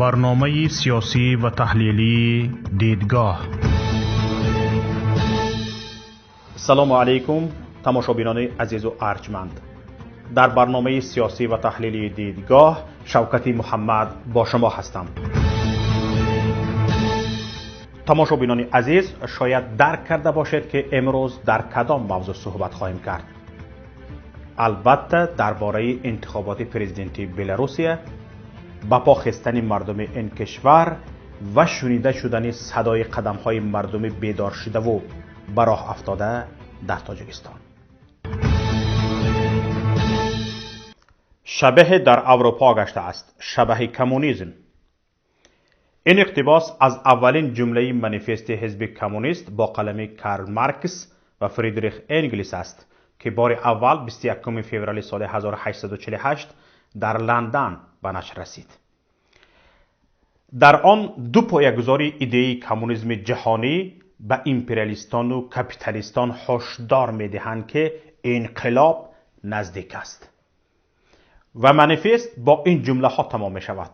Барномаи сиёсӣ ва таҳлилии «Дидгоҳ». Салому алайкум, тамошобинони азизу арҷманд. Дар барномаи сиёсӣ ва таҳлилии «Дидгоҳ» Шавкати Муҳаммад бо шумо ҳастам. Тамошобинони азиз, шояд дарк карда бошед, ки имрӯз дар кадом мавзӯъ суҳбат хоҳем кард. Албатта, дар бораи интихоботи президентии Беларусия, ба по хестани мардуми ин кишвар ва шунида шудани садои қадамҳои мардуми бедоршудаву ба роҳ афтода дар Тоҷикистон. Шабаҳе дар Аврупо гаштааст, шабаҳи коммунизм. Ин иқтибос аз аввалин ҷумлаи манифести ҳизби коммунист бо қалами Карл Маркс ва Фридрих Энгелс аст, ки бори аввал 21 феврали соли 1848 дар Ландан ба нашр расид. Дар он ду поягузори идеяи коммунизми ҷаҳонӣ ба империалистону капиталистон ҳушдор медиҳанд, ки инқилоб наздик аст. Ва манифест бо ин ҷумлаҳо тамом мешавад: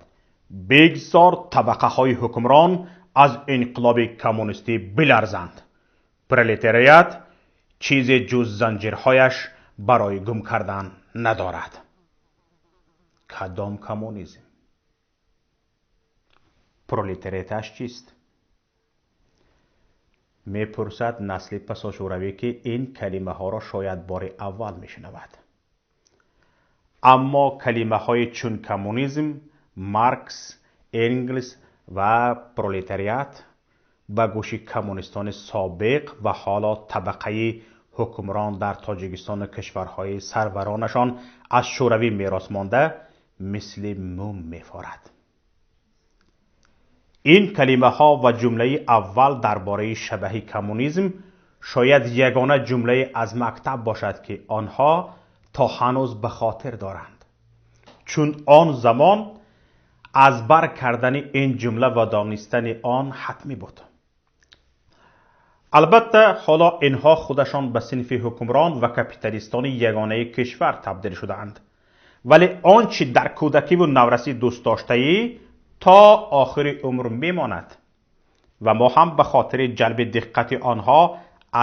бигзор табақаҳои ҳукмрон аз инқилоби коммунистӣ биларзанд. Пролетариат чизе ҷуз занҷирҳояш барои гум кардан надорад. Кадом коммунизм? Пролетариаташ чист? Мепурсад насли пасошӯравӣ, ки ин калимаҳоро шояд бори аввал мешунавад. Аммо калимаҳои чун коммунизм, Маркс, Энгелс ва пролетариат ба гӯши коммунистони собиқ ва ҳоло табақаи ҳукмрон дар Тоҷикистону кишварҳои сарваронашон аз Шӯравӣ мерос монда мисли мум мефорад. Ин калимаҳо ва ҷумлаи аввал дар бораи шабаҳи коммунизм шояд ягона ҷумлае аз мактаб бошад, ки онҳо то ҳанӯз ба хотир доранд, чун он замон аз бар кардани ин ҷумла ва донистани он ҳатмӣ буд. Албатта, ҳоло инҳо худашон ба синфи ҳукмрон ва капиталистони ягонаи кишвар табдил шудаанд, вале он чӣ дар кӯдакиву наврасӣ дӯст доштаӣ то охири умр мемонад ва мо ҳам ба хотири ҷалби диққати онҳо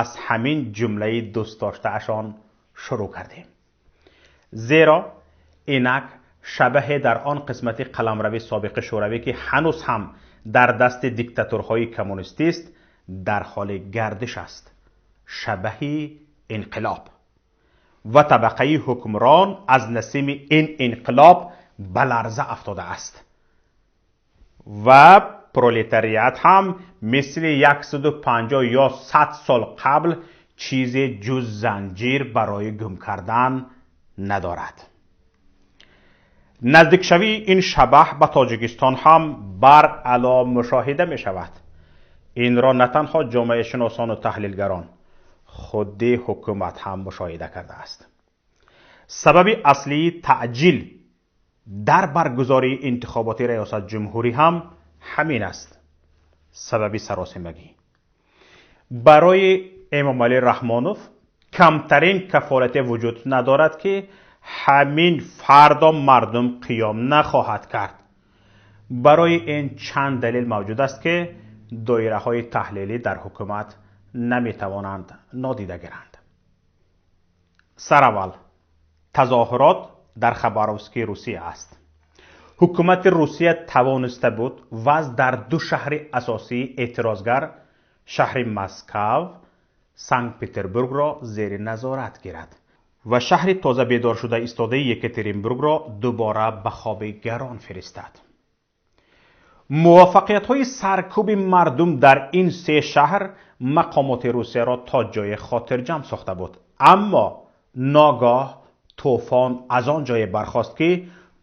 аз ҳамин ҷумлаи дӯстдоштаашон шурӯъ кардем, зеро инак шабаҳе дар он қисмати қаламрави собиқи Шӯравӣ, ки ҳанӯз ҳам дар дасти диктаторҳои коммунистист, дар ҳоли гардиш аст, шабаҳи инқилоб, ва табақаи ҳукмрон аз насими ин инқилоб ба ларза афтодааст ва пролетариат ҳам мисли 150 ё 100 сол қабл чизе ҷуз занҷир барои гум кардан надорад. Наздикшавии ин шабаҳ ба Тоҷикистон ҳам баръало мушоҳида мешавад. Инро на танҳо ҷомеашиносону таҳлилгарон, худи ҳукумат ҳам мушоҳида кардааст. Сабаби аслии таъҷил дар баргузории интихоботи раёсатҷумҳурӣ ҳам ҳамин аст. Сабаби саросимагӣ барои Эмомалӣ Раҳмонов камтарин кафолате вуҷуд надорад, ки ҳамин фардо мардум қиём нахоҳад кард. Барои ин чанд далел мавҷуд аст, ки доираҳои таҳлилӣ дар ҳукумат наметавонанд нодида гиранд. Сараввал, тазоҳурот дар Хабаровски Русия аст. Ҳукумати Русия тавониста буд вазъ дар ду шаҳри асосии эътирозгар, шаҳри Москав, Санкт Петербургро зери назорат гирад ва шаҳри тоза бедоршуда истодаи Екатеринбургро дубора ба хоби гарон фиристад. Муваффақиятҳои саркӯби мардум дар ин се шаҳр мақомоти Русияро то ҷое хотирҷамъ сохта буд, аммо ногоҳ тӯфон аз он ҷое бархост, ки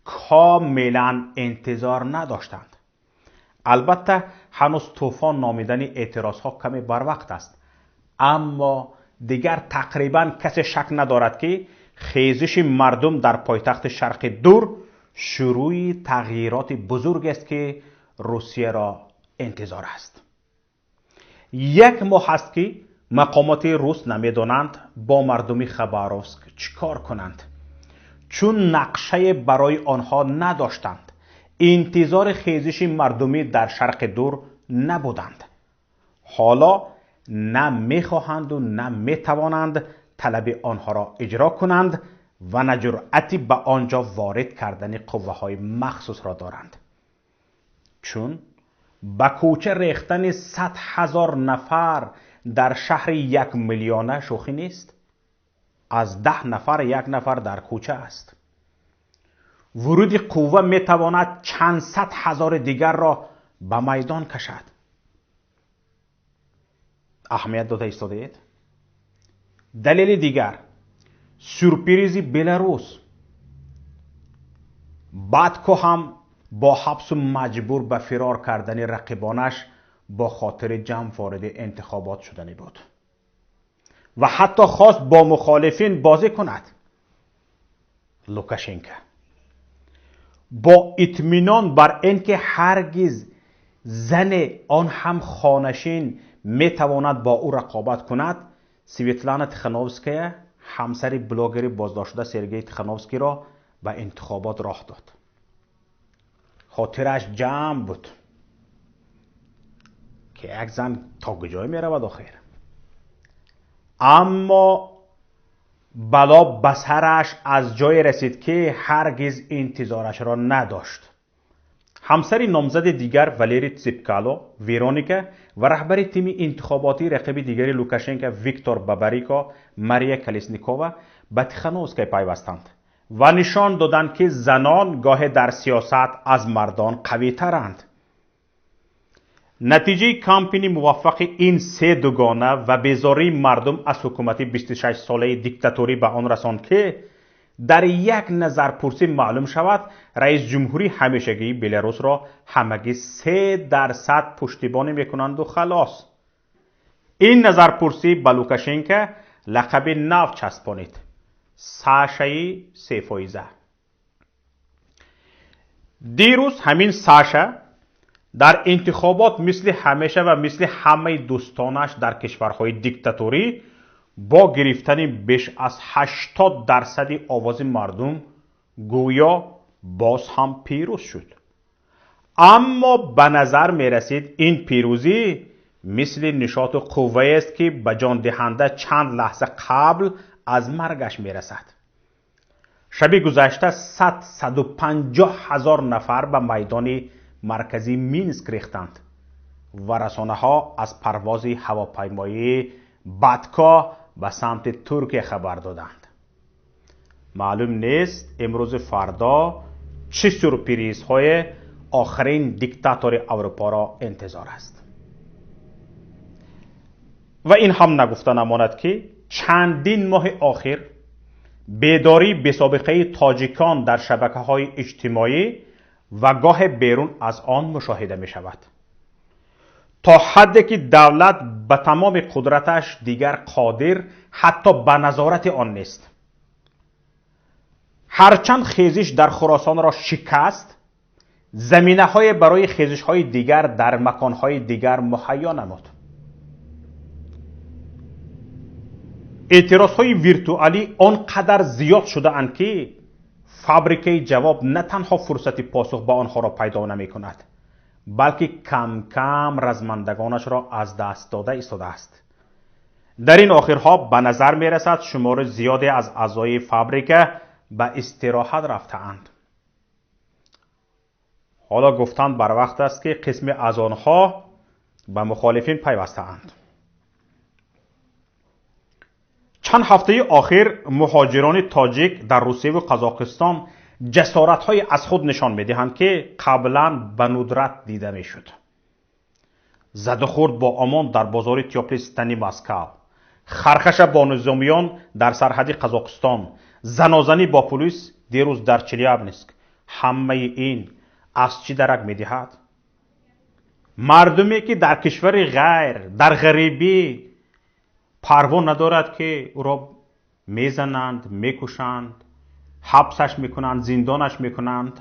комилан интизор надоштанд. Албатта, ҳанӯз тӯфон номидани эътирозҳо каме барвақт аст, аммо дигар тақрибан касе шак надорад, ки хезиши мардум дар пойтахти Шарқи Дур шурӯи тағйироти бузургест, ки Русияро интизор аст. Як моҳ аст, ки мақомоти рус намедонанд бо мардуми Хабаровск чӣ кор кунанд, чун нақшае барои онҳо надоштанд. интизори хезиши мардумӣ дар Шарқи Дур набуданд. Ҳоло на мехоҳанду на метавонанд талаби онҳоро иҷро кунанд ва на ҷуръати ба он ҷо ворид кардани қувваҳои махсусро доранд. Чун ба кӯча рехтани 100 000 нафар дар шаҳри 1 миллиона шӯхӣ нест. Аз 10 нафар як нафар дар кӯча аст. Вуруди қувва метавонад чанд сад ҳазори дигарро ба майдон кашад. Аҳамият дода истодаед? Далели дигар: сюрпризи Беларус. Батко ҳам бо ҳабсу маҷбур ба фирор кардани рақибонаш бо хотири ҷамъ вориди интихобот шуданӣ буд ва ҳатто хост бо мухолифин бозӣ кунад. Лукашенко бо итминон бар ин ки ҳаргиз зане, он ҳам хонашин, метавонад бо ӯ рақобат кунад, Светлана Тихановская, ҳамсари блогери боздоштшуда Сергей Тихановскийро ба интихобот роҳ дод. Хотираш ҷамъ буд, ки як зан то куҷое меравад охир. Аммо бало ба сараш аз ҷое расид, ки ҳаргиз интизорашро надошт. Ҳамсари номзади дигар Валерий Цепкало, Вероника, ва раҳбари тими интихоботии рақиби дигари Лукашенко Виктор Бабарико, Мария Колесникова, ба Тихановская пайвастанд ва нишон доданд, ки занон гоҳе дар сиёсат аз мардон қавитаранд. Натиҷаи кампини муваффақи ин се дугона ва безории мардум аз ҳукумати 26-солаи диктаторӣ ба он расонд, ки дар як назарпурсӣ маълум шавад, раис ҷумҳури ҳамешагии Беларусро ҳамагӣ 3% пуштибонӣ мекунанду халос. Ин назарпурсӣ ба Лукашенко лақаби нав часпонид: Сашаи сефоиза. Дирӯз ҳамин Саша дар интихобот мисли ҳамеша ва мисли ҳамаи дӯстонаш дар кишварҳои диктаторӣ бо гирифтани беш аз 80 дарсади овози мардум гӯё боз ҳам пирӯз шуд. Аммо ба назар мерасид, ин пирӯзӣ мисли нишоту қувваест, ки ба ҷондиҳанда чанд лаҳза қабл аз маргаш мерасад. Шаби гузашта 100-150 ҳазор нафар ба майдони марказии Минск рехтанд ва расонаҳо аз парвози ҳавопаймоии Батко ба самти Туркия хабар доданд. Маълум нест, имрӯзи фардо чӣ сюрпризҳое охирин диктатори Аврупоро интизор аст. Ва ин ҳам нагуфта намонад, ки чандин моҳи охир бедории бесобиқаи тоҷикон дар шабакаҳои иҷтимоӣ ва гоҳе берун аз он мушоҳида мешавад, то ҳадде ки давлат ба тамоми қудраташ дигар қодир ҳатто ба назорати он нест. Ҳарчанд хезиш дар Хуросонро шикаст, заминаҳое барои хезишҳои дигар дар маконҳои дигар муҳайё намуд. Эътирозҳои виртуалӣ он қадар зиёд шудаанд, ки фабрикаи ҷавоб на танҳо фурсати посух ба онҳоро пайдо намекунад, балки камкам размандагонашро аз даст дода истодааст. Дар ин охирҳо ба назар мерасад, шумори зиёде аз аъзои фабрика ба истироҳат рафтаанд. Ҳоло гуфтан барвақт аст, ки қисме аз онҳо ба мухолифин пайвастаанд. Чанд ҳафтаи охир муҳоҷирони тоҷик дар Русияву Қазоқистон ҷасоратҳое аз худ нишон медиҳанд, ки қаблан ба нудрат дида мешуд. Задухӯрд бо ОМОН дар бозори Тёплый Стани Москав, хархаша бо низомиён дар сарҳади Қазоқистон, занозанӣ бо пулис дирӯз дар Челябинск — ҳамаи ин аз чӣ дарак медиҳад? Мардуме, ки дар кишвари ғайр, дар ғарибӣ, парво надорад, ки ӯро мезананд, мекушанд, ҳабсаш мекунанд, зиндонаш мекунанд,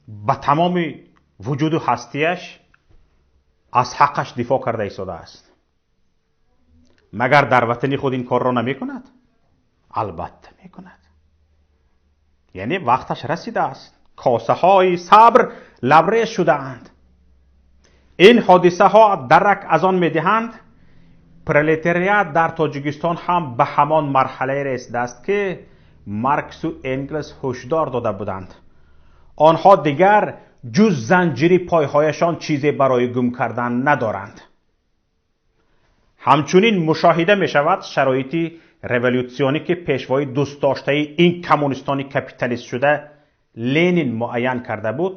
ба тамоми вуҷуду ҳастияш аз ҳаққаш дифоъ карда истодааст. Магар дар ватани худ ин корро намекунад? Албатта, мекунад. Яъне вақташ расидааст. Косаҳои сабр лабрез шудаанд. Ин ҳодисаҳо дарак аз он медиҳанд, пролетариат дар Тоҷикистон ҳам ба ҳамон марҳалае расидааст, ки Марксу Энгелс ҳушдор дода буданд. Онҳо дигар ҷуз занҷири пойҳояшон чизе барои гум кардан надоранд. Ҳамчунин мушоҳида мешавад шароити революсионӣ, ки пешвои дӯстдоштаи ин коммунистони капиталист шуда Ленин муайян карда буд,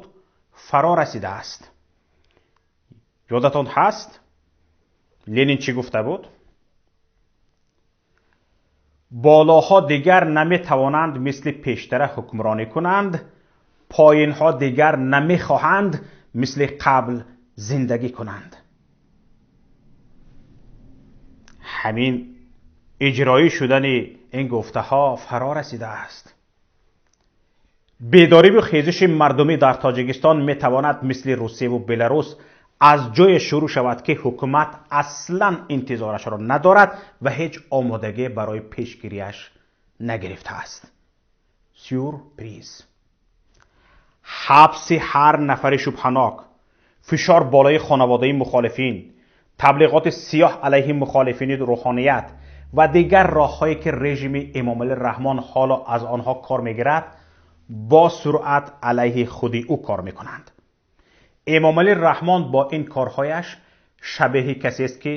фаро расидааст. Ёдатон ҳаст? Ленин чӣ гуфта буд? Болоҳо дигар наметавонанд мисли пештара ҳукмронӣ кунанд, поинҳо дигар намехоҳанд мисли қабл зиндагӣ кунанд. Ҳамин иҷроӣ шудани ин гуфтаҳо фаро расидааст. Бедариву хезиши мардумӣ дар Тоҷикистон метавонад мисли Русияву Беларус аз ҷое шурӯъ шавад, ки ҳукумат аслан интизорашро надорад ва ҳеҷ омодагӣ барои пешгириаш нагирифтааст. Сюрприз. Ҳабси ҳар нафари шубҳанок, фишор болои хонаводаи мухолифин, таблиғоти сиёҳ алайҳи мухолифини рӯҳоният ва дигар роҳҳое, ки режими Эмомалӣ Раҳмон ҳоло аз онҳо кор мегирад, бо суръат алайҳи худи ӯ кор мекунанд. Эмомалӣ Раҳмон бо ин корҳояш шабеҳи касест, ки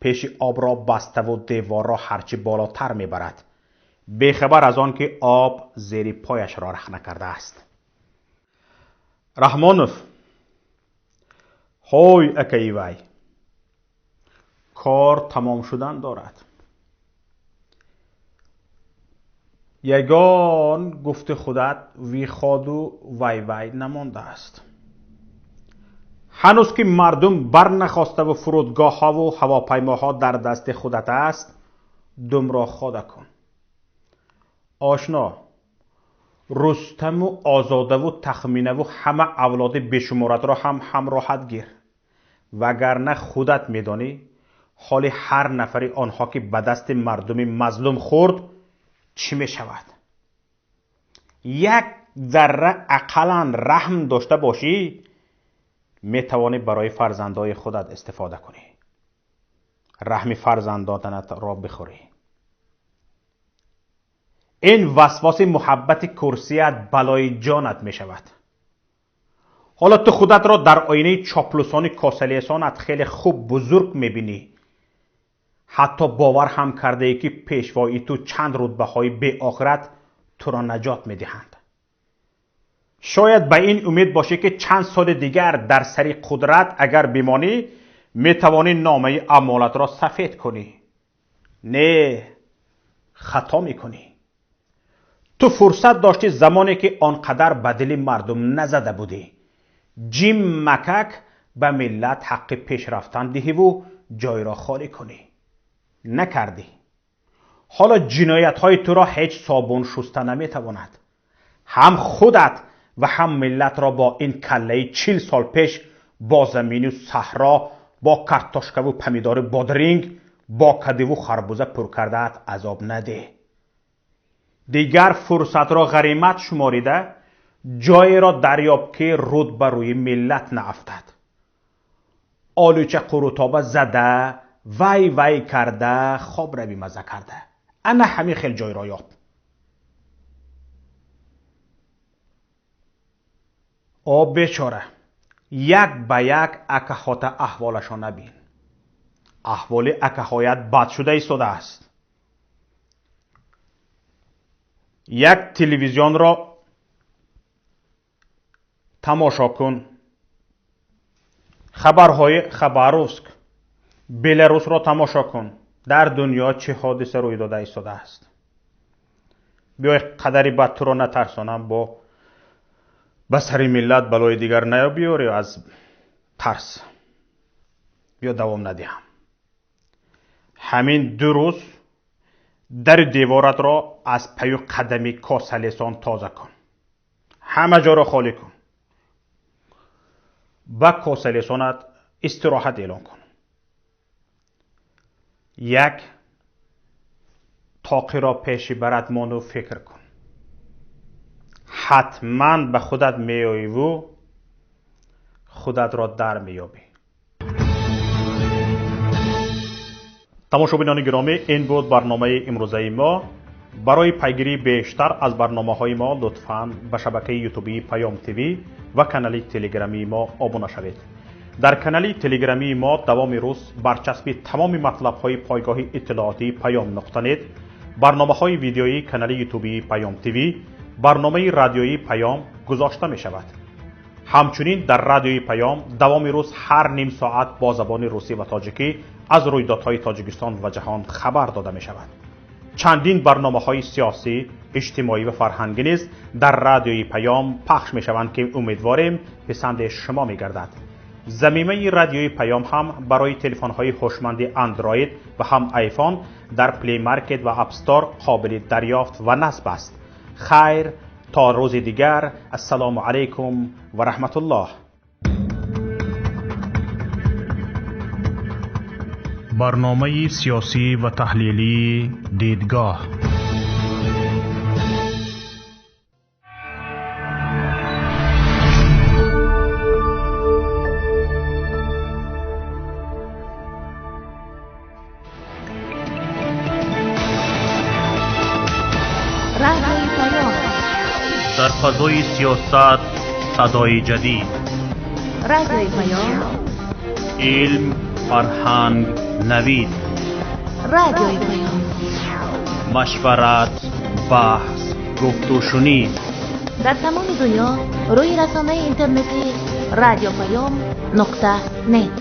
пеши обро баставу деворро ҳарчи болотар мебарад, бехабар аз он ки об зери пояшро рахна кардааст. Раҳмонов, ҳой акаи вай, кор тамом шудан дорад. Ягон гуфти худат виходу вай-вай намондааст. Ҳанӯз ки мардум барнахоставу фурудгоҳҳову ҳавопаймоҳо дар дасти худат аст, думро хода кун. Ошно, Рустаму Озодаву Тахминаву ҳама авлоди бешуморатро ҳам ҳамроҳат гир, вагарна худат медонӣ ҳоли ҳар нафари онҳо, ки ба дасти мардуми мазлум хӯрд, чӣ мешавад. Як зарра ақаллан раҳм дошта бошӣ, метавонӣ барои фарзандои худат истифода кунӣ. Раҳми фарзандонатро бихӯрӣ. Ин васвоси муҳаббати курсият балои ҷонат мешавад. Ҳоло ту худатро дар оинаи чоплусони косалесонат хеле хуб бузург мебинӣ. Ҳатто бовар ҳам кардаӣ, ки пешвои ту чанд рутбаҳои беохират туро наҷот медиҳанд. Шояд ба ин умед бошӣ, ки чанд соли дигар дар сари қудрат агар бимонӣ, метавонӣ номаи амолатро сафед кунӣ. Не, хато мекунӣ. Ту фурсат доштӣ замоне, ки он қадар ба дили мардум назада будӣ, ҷим макак ба миллат ҳаққи пеш рафтан диҳиву ҷойро холӣ кунӣ. Накардӣ. Ҳоло ҷиноятҳои туро ҳеҷ собун шуста наметавонад. Ҳам худат ва ҳам миллатро бо ин каллаи 40 сол пеш бо замину саҳро, бо картошкаву помидори бодринг, бо кадиву харбуза пур кардаат азоб надеҳ. Дигар фурсатро ғанимат шуморида, ҷоеро дарёб, ки руд ба рӯи миллат наафтад. Олуча қурутоба зада, вай вай карда, хоб рави маза карда. Ана ҳамин хел ҷойро ёб. О бечора, як ба як акаҳота аҳволашон набин. Аҳволи акаҳоят бад шуда истодааст. Як телевизионро тамошо кун. Хабарҳои Хабаровск, Беларусро тамошо кун. Дар дунё чӣ ҳодиса рӯй дода истодааст. Биёй қадари бад туро натарсонам, бо ба сари миллат балои дигар наёбиёрӣ аз тарс. Биё давом надиҳам. Ҳамин 2 рӯз дари деворатро аз паю қадами косалесон тоза кун. Ҳама ҷоро холӣ кун. Ба косалесонат истироҳат эълон кун. Як тоқиро пеши барат монду фикр кун. Ҳатман ба худат меоиву худатро дар меёбӣ. Тамошобинони гиромӣ, ин буд барномаи имрӯзаи мо. Барои пайгирии бештар аз барномаҳои мо лутфан ба шабакаи ютубии Паём ТВ ва канали телеграмии мо обуна шавед. Дар канали телеграмии мо давоми рӯз барчаспи тамоми матлабҳои пойгоҳи иттилоотии Паём нуқта нет, барномаҳои видеоии канали ютубии Паём ТВ, барномаи радиоии Паём гузошта мешавад. Ҳамчунин дар радиои Паём давоми рӯз ҳар ним соат бо забони русӣ ва тоҷикӣ аз рӯйдодҳои Тоҷикистон ва ҷаҳон хабар дода мешавад. Чандин барномаҳои сиёсӣ, иҷтимоӣ ва фарҳангӣ низ дар радиои Паём пахш мешаванд, ки умедворем писанди шумо мегардад. Замимаи радиои Паём ҳам барои телефонҳои ҳушманди Андроид ва ҳам айфон дар Play Market ва App Store қобили дарёфт ва насб аст. Хайр, то рӯзи дигар. Ассалому алайкум ва раҳматуллоҳ. Барномаи сиёсӣ ва таҳлилии Дидгоҳ. Радиои Паём. Дар фазои сиёсат садои ҷадид. Радиои Паём. Илм, фарҳанг, навид. Радиои Паём. Машварат, баҳс, гуфтушунид. Дар тамоми дунё рӯи расонаи интернетии радиопаём нуқта нет.